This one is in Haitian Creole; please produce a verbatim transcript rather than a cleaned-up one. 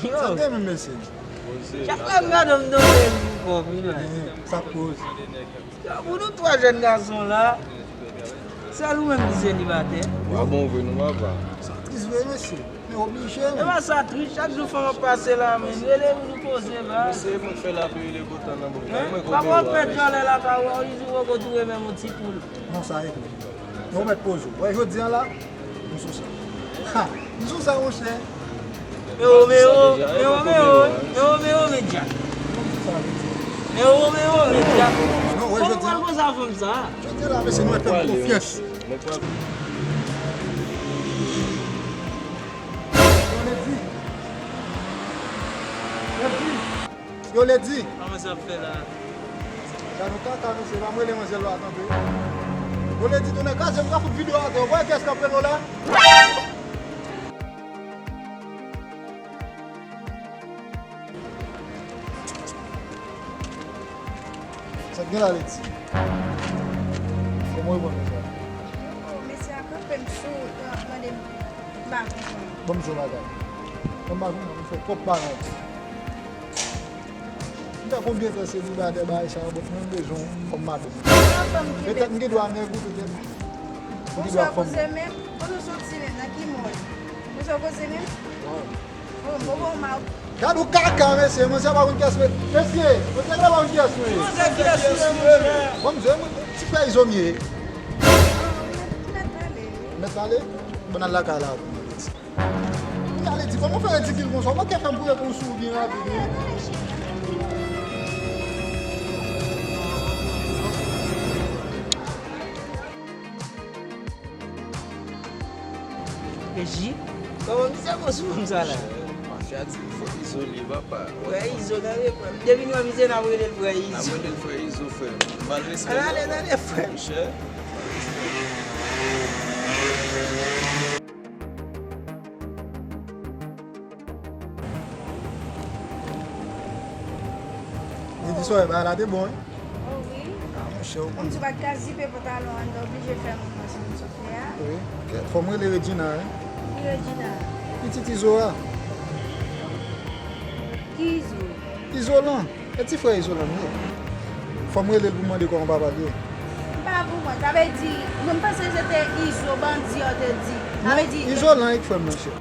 Sa gen menm, mesye. Chak lè m gade w, m tonbe m kòb, wi, man. Sa k koz? Yo, pou nou twa jèn gason la, sèl ou menm ki selibatè. A bon vre, non, papa? Sa tris vre, mesye. Men oblije, men. E pa sa tris, chak jou fanm ap pase la, men. Rele pou nou poze, ba. Mesye, mwen fè lapli, rele potan nan bòk la. Mwen pa wè w pèdi anlè lakay ou, ou di ou poko tou renmen yon ti poul. Non, sa e vre. Men ou mèt poze w. Wè, jodi a la, m sou sa. Ha! M sou sa, monchè. Mero, mero, mero, mero, mero, mero, medya. Mero, mero, medya. Non, wè, jodi a. Kòman w pral poze a fanm sa? Jodi a la, mesye, nou fè m konfyans. Yo, Lady. Yo, Lady. Kòman sa ap fè la? Gade yon kaka, mesye, pa m rele manzè lwa tanpri. Yo, Lady, tounen kaze m ka fout videyo atè. Ou wè kiyès k ap rele w la? Sa k gen la, Lady? Kòman w ye, bòn mesye? Yo, mesye a kanpe m sou, yo ap mande m, m pa konprann. Ban m di w yon bagay. Ban m pa konprann, m fè twòp bagay. M fè konbyen tan selibatè bagay sa yo, but mwen m bezwen yon fanm madanm. Petèt m gen dwa nèg ou, petèt m gen dwa fanm. Koze menm, kote w soti menm, nan ki mòn? Koze, koze menm? Waw. Oh, bon, bon, ma. Gad yon kaka, mesye, manzè pa konn kiyès mwen. Mesye, manzè pa konn kiyès mwen. Manzè kiyès mwen, monchè? Bon, mwen, ti frè Izo m ye. Ah, mèt, mèt ale. Mèt ale? Bon, al lakay la. Kounye a, Lady, kòman w fè ridikil konsa? Ou manke fè m boure pou w sou byen rapid, wi. Reji, kòman misye bon sou fanm sa la? Mache a di frè Izo li ye, papa. Frè Izo, gade frè m. Depi nou wè misye, n ap rele l frè Izo. N ap rele l frè Izo, frè m. Mal respè. Al ale, ale, frè m. Monchè. Li di sòrè bagay la te bon, wi. Oh, wi. Ah, monchè, ou konn. Kòmsi w pa t ka zipe pantalon an, ou te oblije fè mouvman sa w fè a. Wi. Fò m rele Regina, wi. Ki Regina? Pitit Izo a. Ki Izo? Izolan. E ti frè Izolan m ye. Fò m rele l pou m mande kòman papa l ye. M pa konprann. Sa vle di, mwen m panse se te Izo bandi yo te di. Sa vle di. Izolan, e k frè m nan, chè.